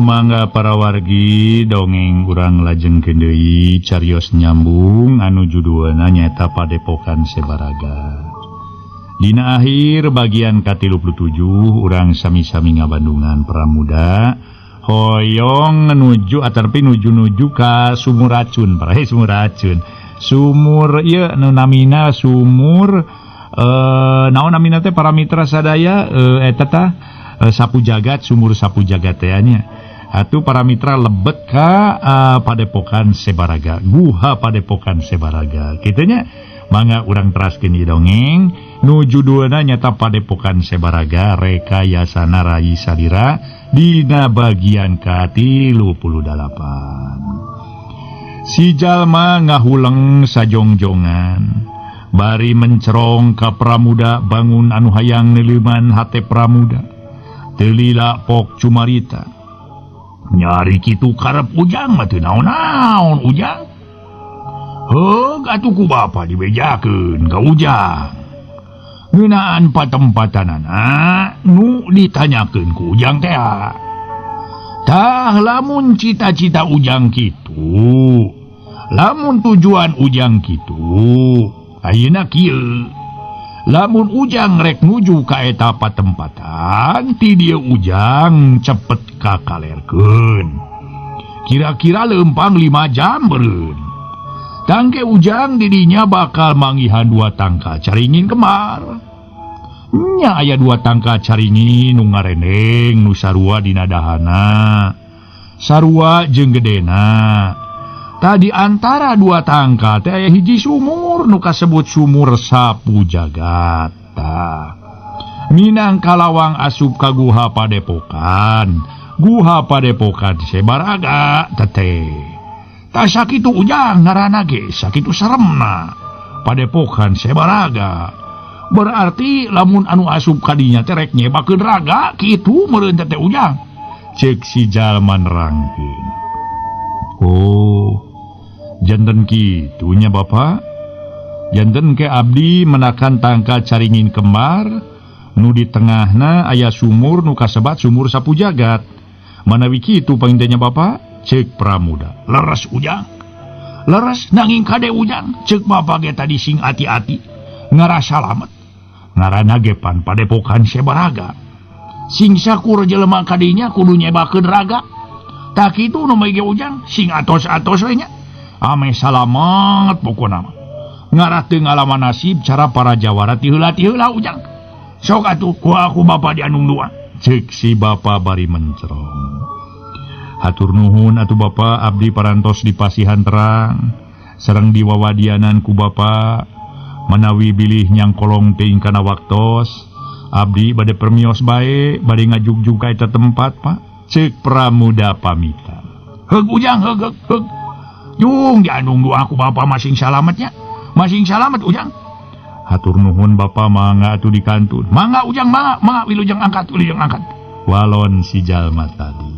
Mangga para wargi dongeng urang lajengkeun deui carios nyambung anu judulna nyaeta Padepokan Sebaraga. Dina akhir bagian ka-37 urang sami-sami ngabandungan Pramuda hoyong nuju atarpi nuju-nuju ka sumur racun, para sumur racun. Sumur ieu nu namina sumur naon namina teh para mitra sadaya eta tah sapu jagat, sumur sapu jagat teh nya. Atuh para mitra lebet ka Padepokan Sebaraga, guha Padepokan Sebaraga. Kitu nya, mangga urang teraskeun ieu dongeng nu judulna nyata Padepokan Sebaraga Rekayasana Rai Salira dina bagian ka-38. Si jalma ngahuleng sajongjongan bari mencerong ka Pramuda bangun anu hayang neuleuman hate Pramuda. Teu lila pok cumarita. Nyari kitu karep Ujang mah teu naon-naon Ujang. Heug atuh ku bapa dibejakeun ka Ujang. Ngeunaan patempatanana nu ditanyakeun ku Ujang teh. Tah lamun cita-cita Ujang kitu, lamun tujuan Ujang kitu, ayeuna kieu. Lamun Ujang rek nuju ka eta patempatan, ti dieu Ujang cepet kakalerkeun. Kira-kira leumpang 5 jam beureun. Tangke Ujang didinya bakal manggihan 2 tangka caringin kembar. Nya aya 2 tangka caringin nu ngareneng nu sarua dina dahana. Sarua jeung gedena. Tadi antara 2 tangka teh aya hiji sumur nu kasebut sumur sapu jagat. Tah. Minang kalawang asup ka guha Padepokan. Guha Padepokan Sebaraga teteh. Tah sakitu Ujang ngaranna ge sakitu seremna. Padepokan Sebaraga. Berarti lamun anu asup ka dinya teh rek nyebakeun raga kitu meureun teh Ujang. Ceuk si jalma nerangkeun. Oh, janten kitunya Bapak. Janten ke abdi menakan tangka caringin kembar nu di tengahna aya sumur nu kasebat sumur sapu jagat. Manawi kitu pangintenya Bapak? Ceuk Pramuda. Leres Ujang. Leres nanging kade Ujang. Ceuk Bapak ge tadi sing ati-ati ngarah salamet. Ngaranna ge pan Padepokan Sebaraga. Sing sakur jelema kadinya kudu nyebakeun raga. Tah kitu nu mah ge Ujang sing atos-atos we nya. Ame salamet pokona mah. Ngarah teu ngalaman nasib cara para jawara ti heula-ti heula Ujang. Sok atuh ku aku bapa diandung dua. Ceuk si bapa bari mencerong. Hatur nuhun atuh bapa, abdi parantos dipasihan terang sareng diwawadianan ku bapa. Manawi bilih nyangkolong teuing kana waktos, abdi bade permios bae, bade ngajugjug ka eta tempat, Pak. Ceuk Pramuda pamitan. Heug Ujang, heug heug heug. Jung diandung dua aku bapa masing salametnya. Masing salamet Ujang. Hatur nuhun bapa, mangga atuh dikantun. Mangga Ujang, mangga, mangga wilujeng angkat, wilujeng angkat. Walon si jalma tadi.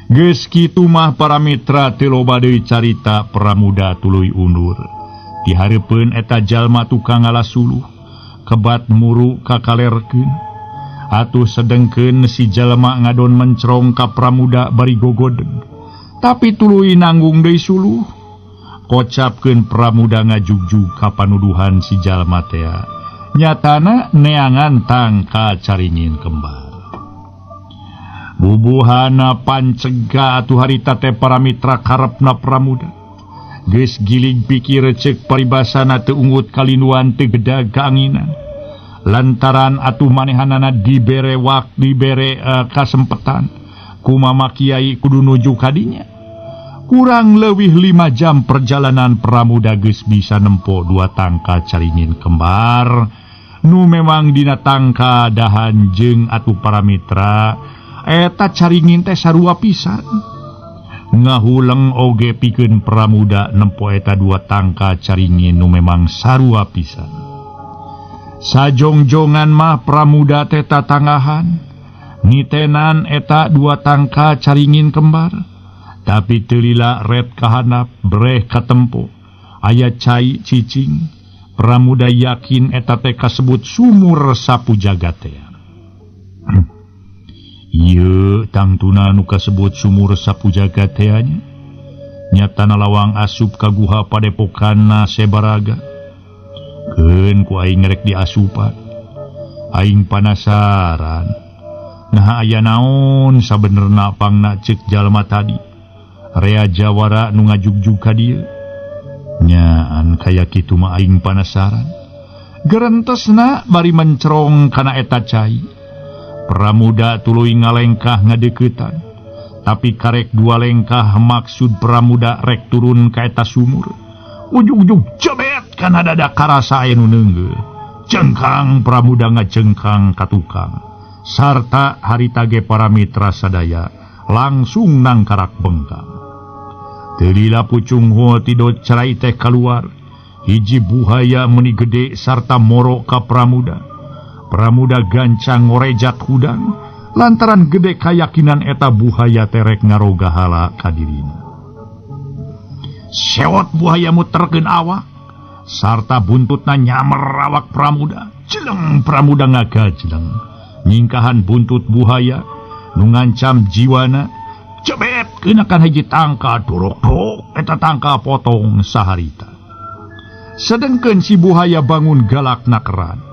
Geus kitu mah para mitra teu loba deui carita Pramuda tuluy undur. Dihareupeun eta jalma tukang ngalas suluh, kebat muru kakalerkeun. Atuh sedengkeun si jalma ngadon mencerong ka Pramuda bari gogodeg. Tapi tuluy nanggung deui suluh. Kocapkeun Pramuda ngajugjug ka panuduhan si jalma tea. Nyatana neangan tangka caringin kembar. Bubuhana pancega atuh harita teh para mitra karepna Pramuda. Geus gilig pikir ceuk paribasana teu unggut kalinduan teu gedag kaanginan. Lantaran atuh manehanana dibere wak dibere kasempetan kumama kiai kudu nuju kadinya. Kurang leuwih 5 jam perjalanan Pramuda geus bisa nempo 2 tangka caringin kembar nu memang dina tangka dahan jeung atuh para mitra eta caringin teh sarua pisan. Ngahuleng oge pikeun Pramuda nempo eta 2 tangka caringin nu memang sarua pisan. Sajongjongan mah Pramuda teh tatangahan nitenan eta 2 tangka caringin kembar. Tapi teu lila ret kahanap breh katempo aya cai cicing. Pramuda yakin eta teh kasebut sumur sapu jagat teh. Ieu tangtuna nu kasebut sumur sapu jagat teh nya. Nyatana lawang asup ka guha padepokanna Sebaraga. Keun ku aing rek diasupan. Aing panasaran. Nah aya naon sabenerna pangna ceuk jalma tadi. Rea jawara nu ngajugjug ka dieu. Nyaan kaya kitu mah aing panasaran. Gerentesna bari mencerong kana eta cai. Pramuda tuluy ngalengkah ngadeuketan. Tapi karek dua lengkah maksud Pramuda rek turun ka eta sumur. Ujug-ujug jebet kana dada karasa aya nu neunggeuh. Cengkang Pramuda ngacengkang ka tukang. Sarta harita ge para mitra sadaya langsung nangkarak bengkang. Teu lila pucung hul ti cerai teh kaluar. Hiji buhaya meuni gede sarta moro ka Pramuda. Pramuda gancang ngorejat hudang lantaran gede kayakinan eta buhaya terek ngaroga hala ka dirina. Sewot buhaya muterkeun awak sarta buntutna nyamer awak Pramuda. Jeleng Pramuda ngagajleng. Nyingkahan buntut buhaya nu ngancam jiwana. Jebet keunakan hiji tangka dorok-dorok eta tangka potong saharita. Sedengkeun si buhaya bangun galak nakeran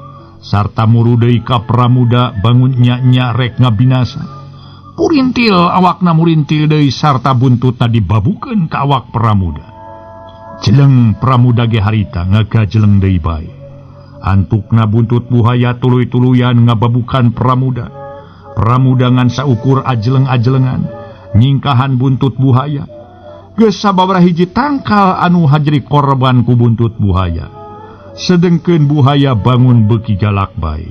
sarta muru deui ka Pramuda bangun nya-nya rek ngabinasa. Purintil awakna murintil deui sarta buntutna dibabukeun ka awak Pramuda. Jeleng Pramuda ge harita ngagajeleng deui bae. Antukna buntut buhaya tuluy-tuluyan ngababukan Pramuda. Pramuda ngan saukur ajeleng-ajelengan nyingkahan buntut buhaya. Geus sababaraha hiji tangkal anu hajri korban ku buntut buhaya. Sedengkeun buhaya bangun beuki galak bae.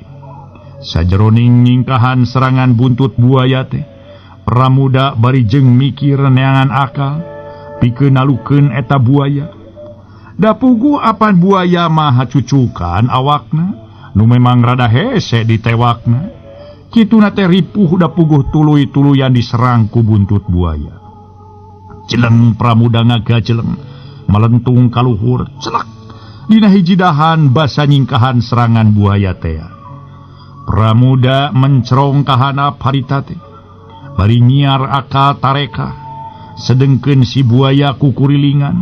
Sajeroning nyingkahan serangan buntut buhaya teh, Pramuda bari jeung mikir neangan akal pikeun nalukeun eta buaya. Da puguh apan buaya mah cucukan awakna nu memang rada hese ditewakna. Kituna teh ripuh da puguh tuluy-tuluyan diserang ku buntut buaya. Jeleng Pramuda ngagajeleng melentung kaluhur celak dina hiji dahan basa nyingkahan serangan buaya tea. Pramuda mencerong ka handap harita teh bari nyiar akal tareka. Sedengkeun si buaya kukurilingan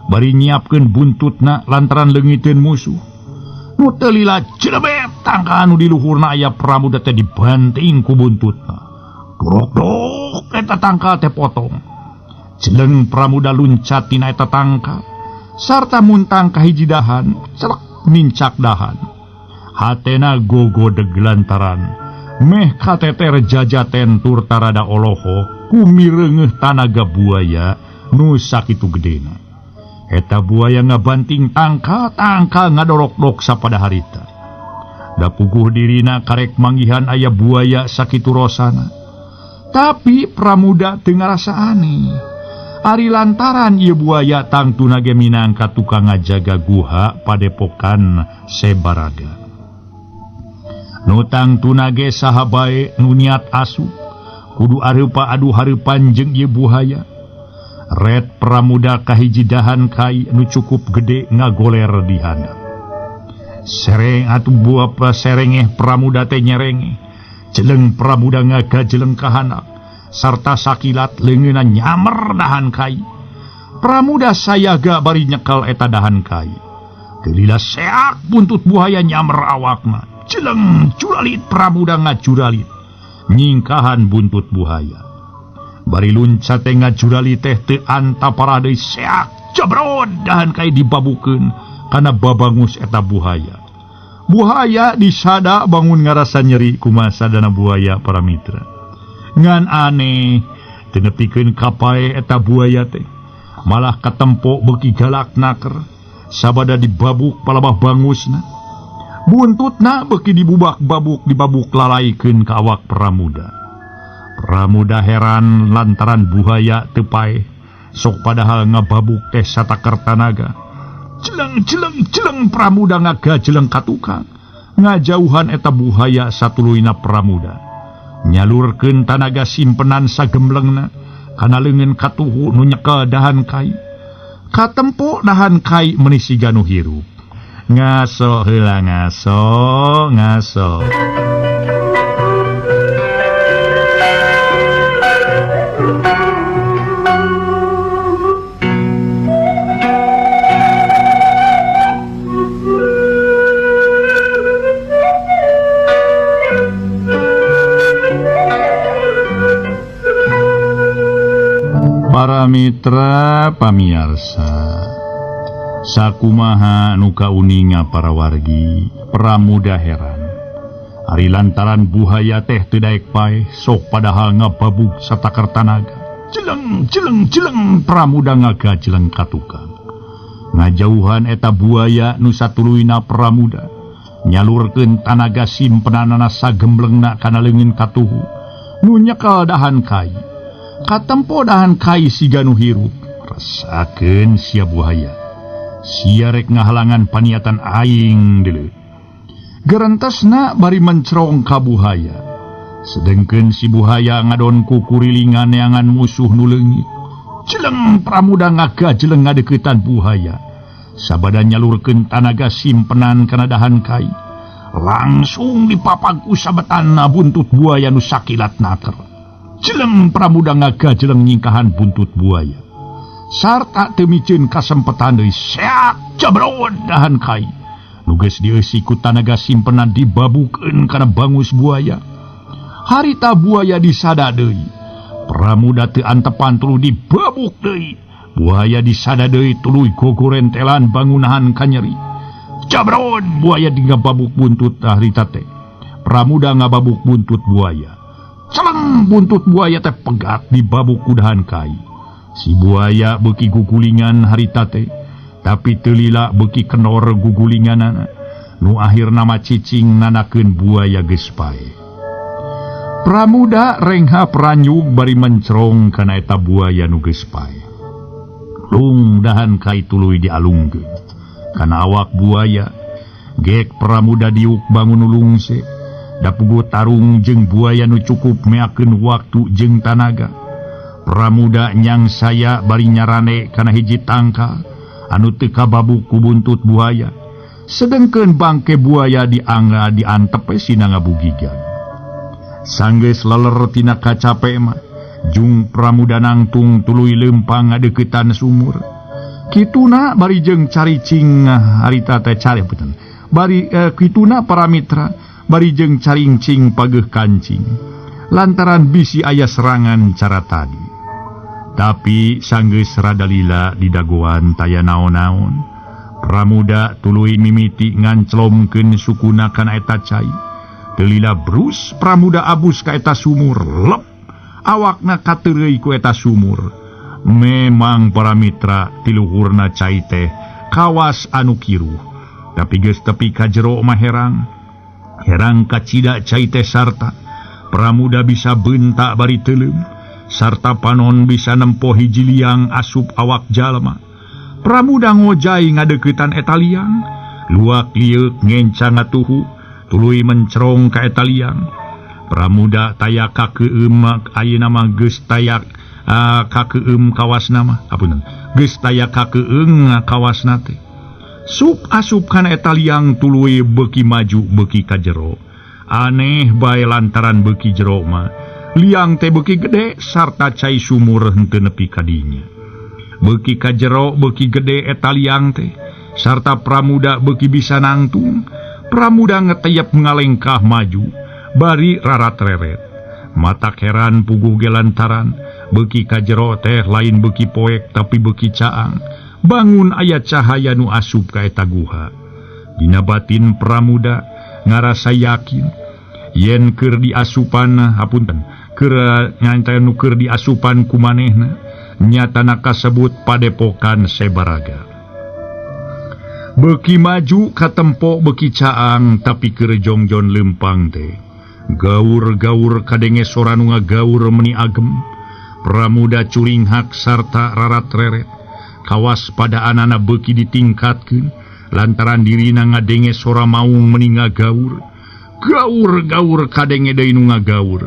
bari nyiapkeun buntutna lantaran leungiteun musuh. Nu teu lila jelebet tangka anu di luhurna aya Pramuda teh dibanting ku buntutna. Dorok-dorok eta tangkal teh potong. Jeleng Pramuda luncat tina eta tangkal sarta muntang ka hiji dahan, celek mincak dahan. Hatena gogodeg lantaran meh kateter jajaten tur tarada oloho kumireungeuh tanaga buaya nu sakitu gedena. Eta buaya ngabanting tangkal, tangkal ngadorok-dok sapada harita. Da puguh dirina karek manggihan aya buaya sakitu rosana. Tapi Pramuda teu ngarasa aneh. Ari lantaran ieu buaya tangtuna ge minangka tukang ngajaga guha padepokan Sebaraga. Nu tangtuna ge saha bae nu niat asup kudu areupa adu hareupan jeung ieu buhaya. Red Pramuda kahiji dahan kai nu cukup gede ngagoler di handap. Sereng atuh buah serengeh Pramuda teh nyerengeh. Jeleng Pramuda ngagajeleng ka handap sarta sakilat leungeunna nyamer dahan kai. Pramuda sayaga bari nyekel eta dahan kai. Teu lila seak buntut buhaya nyamer awakna. Jeleng juralit Pramuda ngajuralit nyingkahan buntut buhaya. Bari luncat teh ngajuralit teh teu antapara deui seak jebrod dahan kai dibabukeun kana babangus eta buhaya. Buhaya disada bangun ngarasa nyeri kumaha sadana buhaya para mitra. Ngan aneh teu nepikeun ka pae eta buaya teh. Malah katempo beuki galak naker sabada dibabuk palabah bangusna. Buntutna beuki dibubak-babuk dibabuk lalaikeun ka awak Pramuda. Pramuda heran lantaran buhaya teu paeh. Sok padahal ngababuk teh sataker tanaga. Jeleng jeleng jeleng Pramuda ngagajeleng ka tukang. Ngajauhan eta buhaya satuluyna Pramuda. Nyalurkeun tanaga simpenan sagemblengna kana leungeun katuhu nu nyekel dahan kai. Katempo dahan kai meuni siga nu hirup. Ngaso heula ngaso ngaso. Para mitra pamiarsa, sakumaha nu kauninga para wargi Pramuda heran. Ari lantaran buhaya teh teu daek paeh sok padahal ngababug satakar tanaga. Jeleng jeleng jeleng Pramuda ngagajeleng ka tukang. Ngajauhan eta buaya nu satuluyna Pramuda nyalurkeun tanaga simpenanana sagemblengna kana leungeun katuhu nu nyekel dahan kai. Katempo dahan kai siga nu hirup. Rasakeun sia buhaya. Sia rek ngahalangan paniatan aing deuleu. Gerentesna bari mencrong ka buhaya. Sedengkeun si buhaya ngadon ku kurilingan neangan musuh nu leungit. Jeleng Pramuda ngagajeleng ngadeuketan buhaya. Sabada nyalurkeun tanaga simpenan kana dahan kai. Langsung dipapag ku sabetanna buntut buaya nu sakilat naker. Jeleng Pramuda ngagajeleng nyingkahan buntut buaya. Sarta teu miceun kasempetan deui seak jebrod dahan kai. Nu geus dieusi ku tanaga simpenan dibabukeun kana bangus buaya. Harita buaya disada deui. Pramuda teu antepan tuluy dibabuk deui. Buaya disada deui tuluy gogorentelan bangunahan kanyeri. Jabrod buaya di ngababuk buntut harita teh. Pramuda ngababuk buntut buaya. Celeng buntut buaya teh pegat dibabuk ku dahan kai. Si buaya beuki gugulingan harita teh, tapi teu lila beuki kenor gugulinganana. Nu akhirna mah cicing nanakeun buaya geus paeh. Pramuda rengha pranyug bari mencrong kana eta buaya nu geus paeh. Lung dahan kai tuluy dialungkeun kana awak buaya. Gek Pramuda diuk bangun lungse. Dapuguh tarung jeung buaya nu cukup meakeun waktu jeung tanaga. Pramuda nyang saya bari nyarane kana hiji tangkal anu teu kababuk ku buntut buaya. Sedengkeun bangke buaya diangga diantep sina ngabugigan. Sanggeus leler tina kacape mah jung Pramuda nangtung tuluy leumpang ngadeuketan sumur. Kituna bari jeung caricing harita teh cari punten. Bari kituna para mitra bari jeung caringcing pageuh kancing. Lantaran bisi aya serangan cara tadi. Tapi sanggeus rada lila di dagoan taya naon-naon. Pramuda tuluy mimiti nganclomkeun sukuna kana eta cai. Teu lila brus Pramuda abus ka eta sumur. Lep awakna kateureuy ku eta sumur. Memang para mitra tiluhurna cai teh kawas anu kiruh. Tapi geus tepi ka jero mah herang. Herang kacida cai teh sarta Pramuda bisa bentak bari teuleum. Sarta panon bisa nempo hiji liang asup awak jalma. Pramuda ngojai ngadeuketan eta liang. Luak lieuk ngenca ngatuhu tuluy mencerong ka eta liang. Pramuda taya kakeum ayeuna mah geus taya kakeum kawasna mah. Apunten. Geus taya kakeung kawasna teh. Sup asup kana eta liang tuluy beuki maju beuki ka jero. Aneh bae lantaran beuki jero mah liang teh beuki gede sarta cai sumur henteu nepi ka dinya. Beuki ka jero beuki gede eta liang teh sarta Pramuda beuki bisa nangtung. Pramuda ngeteyep ngalengkah maju bari rarat-reret. Matak heran puguh ge lantaran beuki ka jero teh lain beuki poek tapi beuki caang. Bangun aya cahaya nu asup ka eta guha. Dina batin Pramuda ngarasa yakin yen keur diasupan hapunten keur nyantai nu keur diasupan ku manehna nyatana kasebut padepokan Sebaraga. Beuki maju katempo beuki caang tapi keur jongjon leumpang teh. Gaur-gaur kadenge sora nu ngagaur meuni agem. Pramuda curinghak sarta rarat-reret. Kawas padaanana beuki ditingkatkeun lantaran dirina ngadenge sora maung meuni ngagaur. Gaur-gaur kadenge deui nu ngagaur.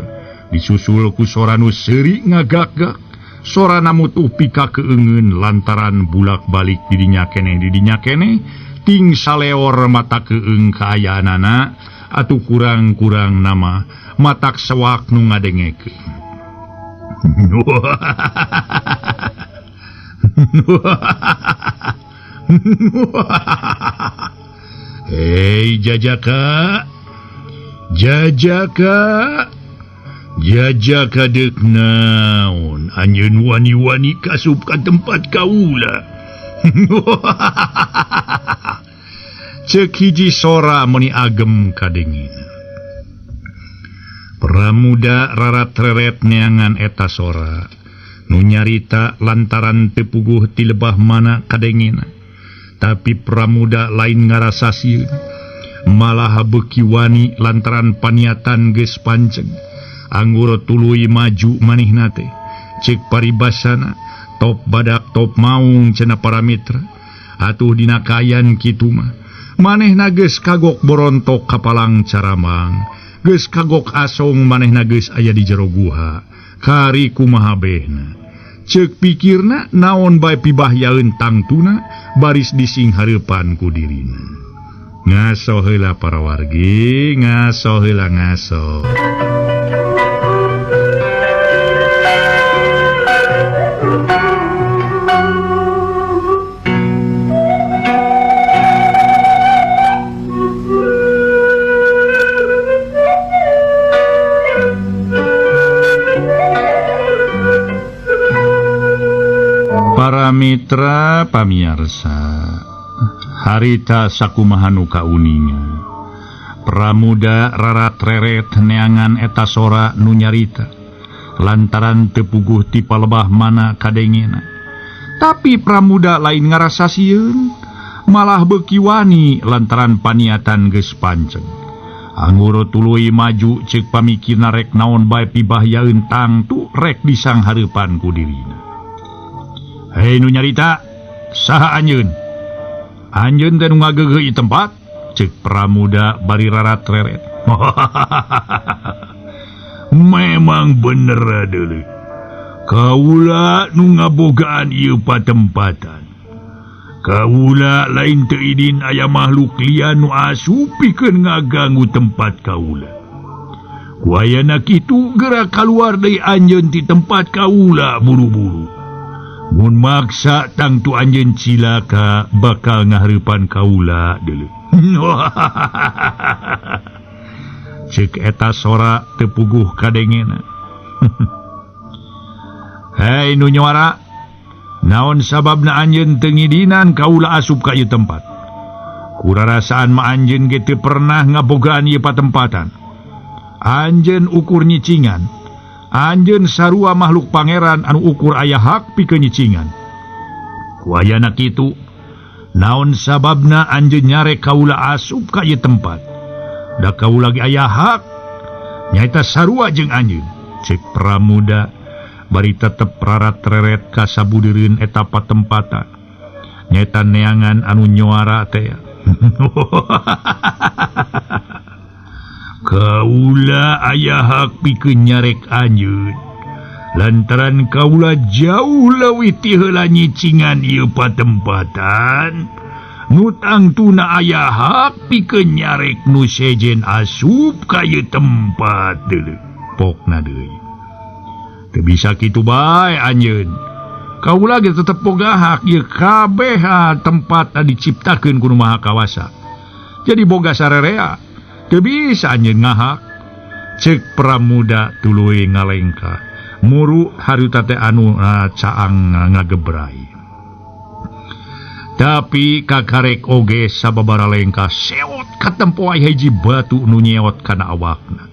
Disusul ku sora nu seuri ngagak-gak. Sora namutuh pika keungeun lantaran bulak-balik didinya keneh ting saleor mata keung kaayaanana atuh kurang-kurang nama matak sewak nu ngadengekeun. Hei Jajaka, Jajaka, Jaja kadek naon anjeun wani-wani kasup ka tempat kaula. Ceuk hiji sora meuni agem kadengina. Pramuda rarat-reret neangan eta sora nu nyarita lantaran teu puguh ti lebah mana kadengena. Tapi Pramuda lain ngarasa sieun, malah beuki wani lantaran paniatan geus panceg. Angguro tuluy maju manehna teh. Ceuk paribasana top badak top maung cenah para mitra. Atuh dina kaayaan kitu mah manehna geus kagok borontok kapalang caramang, geus kagok asong manehna geus aya di jero guha. Kari kumaha behna? Ceuk pikirna naon bae pibahyaeun tangtuna baris dising hareupan ku dirina. Ngaso heula para wargi, ngaso heula ngaso. Para mitra pamiarsa, harita sakumaha nu kauninga. Pramuda rarat-reret neangan eta sora nu nyarita lantaran teu puguh ti palebah mana kadengena. Tapi Pramuda lain ngarasa sieun, malah beuki wani lantaran paniatan geus panceg. Angguro tuluy maju ceuk pamikirna rek naon bae pibahyaeun tangtu rek disanghareupan ku dirina. Hei nu nyarita, saha anjeun? Anjeun teh nu ngageugeuh ieu tempat? Ceuk Pramuda bari rarat-reret. Memang bener deuleu. Kaula nu ngabogaan ieu patempatan. Kaula lain teu idin aya makhluk lian nu asup pikeun ngaganggu tempat kaula. Ku ayana kitu geura kaluar deui anjeun ti tempat kaula buru-buru. Mun maksa tangtu anjeun cilaka bakal ngahareupan kaula deuleu. Ceuk eta sora teu puguh kadengena. Hei nu nyuara, naon sababna anjeun teu ngidinan kaula asup ka ieu tempat? Kurarasaan mah anjeun ge teu pernah ngabogaan ieu patempatan. Anjeun ukur nyicingan. Anjeun sarua makhluk pangeran anu ukur aya hak pikeun nyicingan. Ku ayana kitu, naon sababna anjeun nyarek kaula asup ka ieu tempat? Da kaula ge aya hak nyaeta sarua jeung anjeun. Ceuk Pramuda bari tetep rarat-reret ka sabudireun eta patempatan. Nyaeta neangan anu nyuara teh. Kaula aya hak pikeun nyarek anjeun lantaran kaula jauh leuwih ti heula nyicingan ieu patempatan. Nu tangtuna aya hak pikeun nyarek nu sejen asup ka ieu tempat deuleu. Pokna deui teu bisa kitu bae anjeun. Kaula ge tetep boga hak ieu kabeh tempat diciptakeun ku Nu Maha Kawasa. Jadi boga sarerea. Teu bisa anjeun ngahak. Ceuk Pramuda tuluy ngalengka. Muru harita teh anu caang ngagebrai. Tapi kakarek oge sababara lengkah sewot katempo aya hiji batu nu nyeot kana awakna.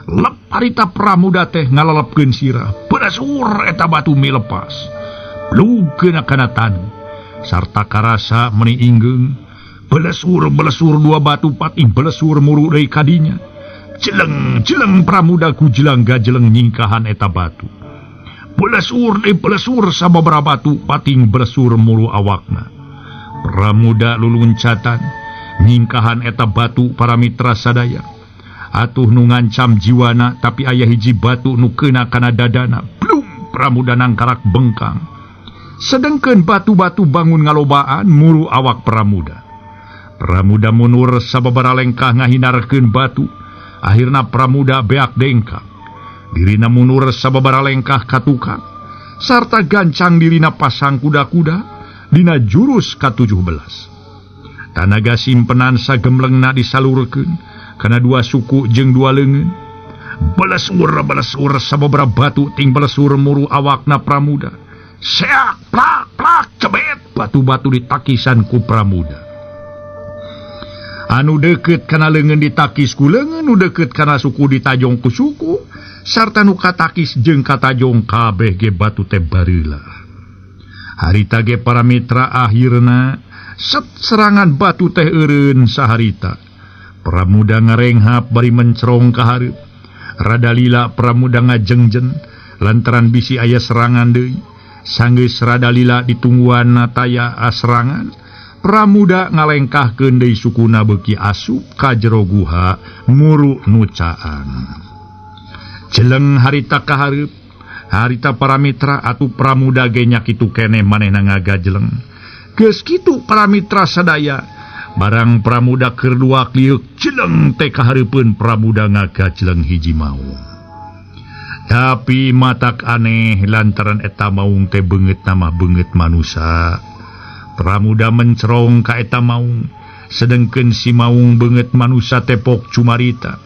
Lep harita Pramuda teh ngalalepkeun sirah. Beresur eta batu milepas. Plugkeun kana taneuh. Sarta karasa meuni inggeung. Belesur-belesur dua batu patih belesur muru deui kadinya. Jeleng-jeleng Pramuda ku jelang gajeleng nyingkahan eta batu. Belesur deui belesur sababaraha batu pating belesur muru awakna. Pramuda luluncatan nyingkahan eta batu para mitra sadaya. Atuh nu ngancam jiwana tapi aya hiji batu nu keuna kana dadana. Blum Pramuda nangkarak bengkang. Sedengkeun batu-batu bangun ngalobaan muru awak Pramuda. Pramuda mundur sababaraha lengkah ngahindarkeun batu. Akhirna Pramuda beak dengkak. Dirina mundur sababaraha lengkah ka tukang. Sarta gancang dirina pasang kuda-kuda dina jurus ka-17. Tanaga simpenan sagemlengna disalurkeun kana dua suku jeung dua leungeun. Balesur sababaraha batu ting balesur muru awakna Pramuda. Seak plak plak cebet batu-batu ditakisan ku Pramuda. Anu deukeut kana leungeun ditakis ku leungeun, nu deukeut kana suku ditajong ku suku, sarta nu katakis jeung katajong kabeh ge batu teh bareula. Harita ge para mitra akhirna set serangan batu teh eureun saharita. Pramuda ngarenghap bari mencerong ka hareup. Rada lila Pramuda ngajengjen lantaran bisi aya serangan deui. Sanggeus rada lila ditungguan taya serangan, Pramuda ngalengkahkeun deui sukuna beuki asup ka jero guha muru nu caang. Jeleng harita ka hareup, harita para mitra atuh Pramuda ge nya kitu keneh manehna ngagajeleng. Geus kitu para mitra sadaya, barang Pramuda keur dua kliuk jeleng teh ka hareupeun Pramuda ngagajeleng hiji maung. Tapi matak aneh lantaran eta maung teh beungeut nama beungeut manusa. Pramuda mencerong ka eta maung, sedengkeun si maung beungeut manusa tepok cumarita.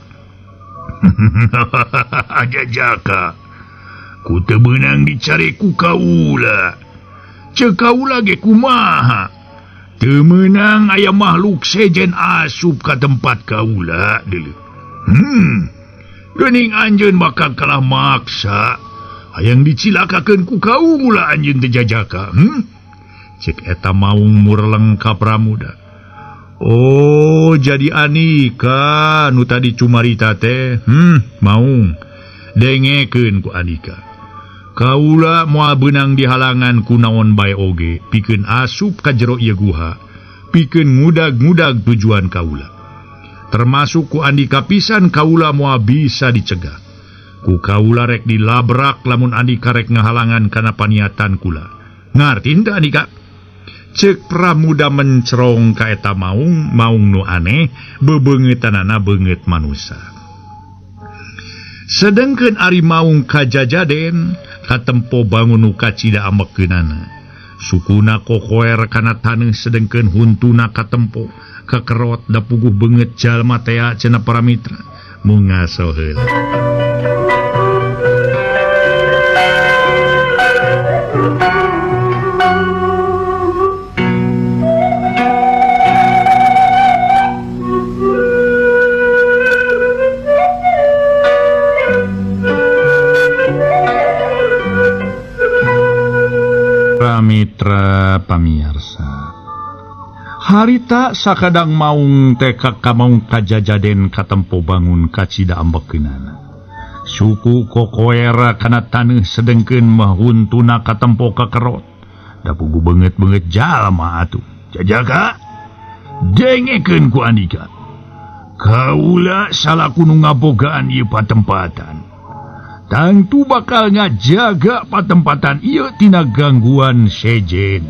Jajaka, ku teu beunang dicari ku kaula. Ceuk kaula ge kumaha? Teu meunang aya makhluk sejen asup ka tempat kaula deuleu. Geuning anjeun bakal kalah maksa. Hayang dicilakakeun ku kaula anjeun teh jajaka. Cek eta maung murleng ka Pramuda. Oh, jadi Anika nu tadi cumarita teh. Maung. Dengekeun ku Anika. Kaula moal beunang dihalangan ku naon bae oge, pikeun asup ka jero ieu guha, pikeun ngudag-ngudag tujuan kaula. Termasuk ku Andika pisan kaula moal bisa dicegah. Ku kaula rek dilabrak lamun Andika rek ngahalangan kana paniatan kula. Ngarti henteu Andika? Ceuk Pramuda mencerong ka eta maung, maung nu aneh, bebeungeutanana beungeut manusa. Sedengkeun ari maung kajajaden, katempo bangun nu kacida amekeunana. Sukuna kokoer kana taneuh sedengkeun huntuna katempo, kekerot da puguh beungeut jalma tea cenah para mitra. Mung ngaso heula. Mitra pamiarsa, harita sakadang maung teh ka maung kajajaden katempo bangun kacida ambekeunana. Suku kokoera kana taneuh sedengkeun mah huntuna katempo kakerot. Da puguh beungeut-beungeut jalma atuh. Jajaka, dengekeun ku Andika. Kaula salaku nu ngabogaan ieu patempatan. Tangtu bakal ngajaga patempatan ieu tina gangguan sejen.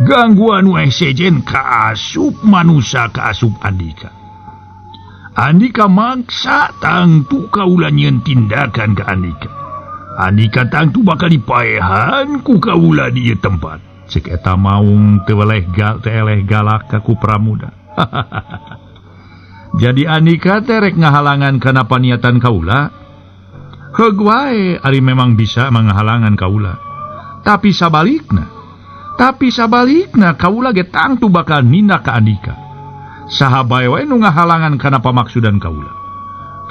Gangguan wae sejen kaasup manusa kaasup Andika. Andika maksa tangtu kaula nyieun tindakan ka Andika. Andika tangtu bakal dipaehan ku kaula di ieu tempat. Cek eta maung teu weleh teu eleh galak ka ku Pramuda. Jadi Andika teh rek ngahalangan kana paniatan kaula. Heug wae ari memang bisa manghalangan kaula. Tapi sabalikna kaula ge tangtu bakal nindak ka Andika. Saha bae wae nu ngahalangan kana pamaksudan kaula.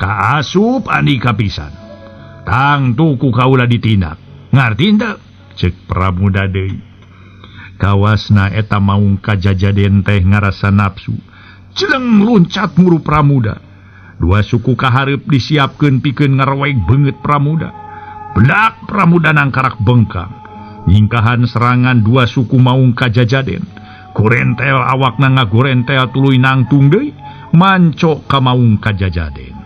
Kaasup Andika pisan. Tangtu ku kaula ditindak. Ngarti henteu? Ceuk Pramuda deui. Kawasna eta maung kajajaden teh ngarasa nafsu. Jeleng loncat muru Pramuda. Dua suku kahareup disiapkeun pikeun ngareweg beungeut Pramuda. Belak Pramuda nangkarak bengkang. Nyingkahan serangan dua suku maung kajajaden. Gorentel awakna ngagorentel tuluy nangtung deui mancok ka maung kajajaden.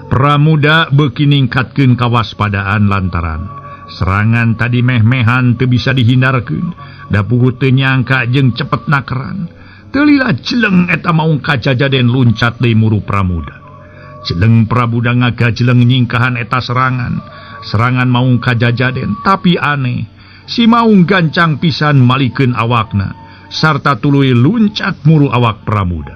Pramuda beuki ningkatkeun kawaspadaan lantaran serangan tadi meh-mehan teu bisa dihindarkeun. Da puguh teu nyangka jeung cepet nakeran. Teu lila jeleng eta maung kajajaden luncat deui muru Pramuda. Jeleng Pramuda ngagajeleng nyingkahan eta serangan. Serangan maung kajajaden, tapi aneh. Si maung gancang pisan malikeun awakna sarta tuluy luncat muru awak Pramuda.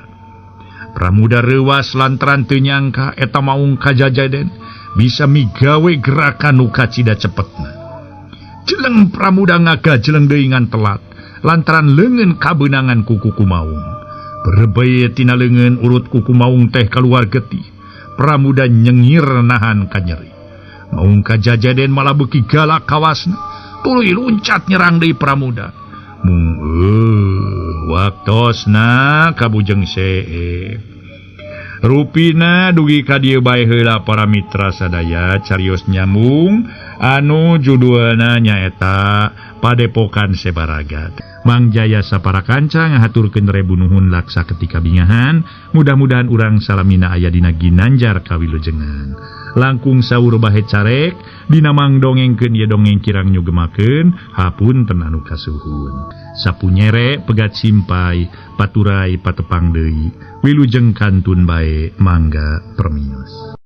Pramuda reuwas lantaran teu nyangka eta maung kajajaden bisa migawe gerakan nu kacida cepetna. Jeleng Pramuda ngagajeleng deui ngan telat lantaran leungeun kabeunangan ku kuku maung. Berebey tina leungeun urut kuku maung teh kaluar getih. Pramuda nyengir nahan kanyeri. Maung kajajaden malah beuki galak kawasna, tuluy luncat nyerang deui Pramuda. Mung waktosna kabujeng seep. Rupina dugi ka dieu bae heula para mitra sadaya carios nyambung anu judulna nyaeta Padepokan Sebaraga. Mang Jaya sapara kanca ngahaturkeun rebu nuhun laksa ketika bingahan, mudah-mudahan urang salamina aya dina ginanjar kawilujengan. Langkung saur bahe carek dina mang dongengkeun ieu dongeng kirang nyugemakeun hapunten anu kasuhun. Sapu nyere pegat simpai paturai patepang deui wilujeng kantun bae mangga permios.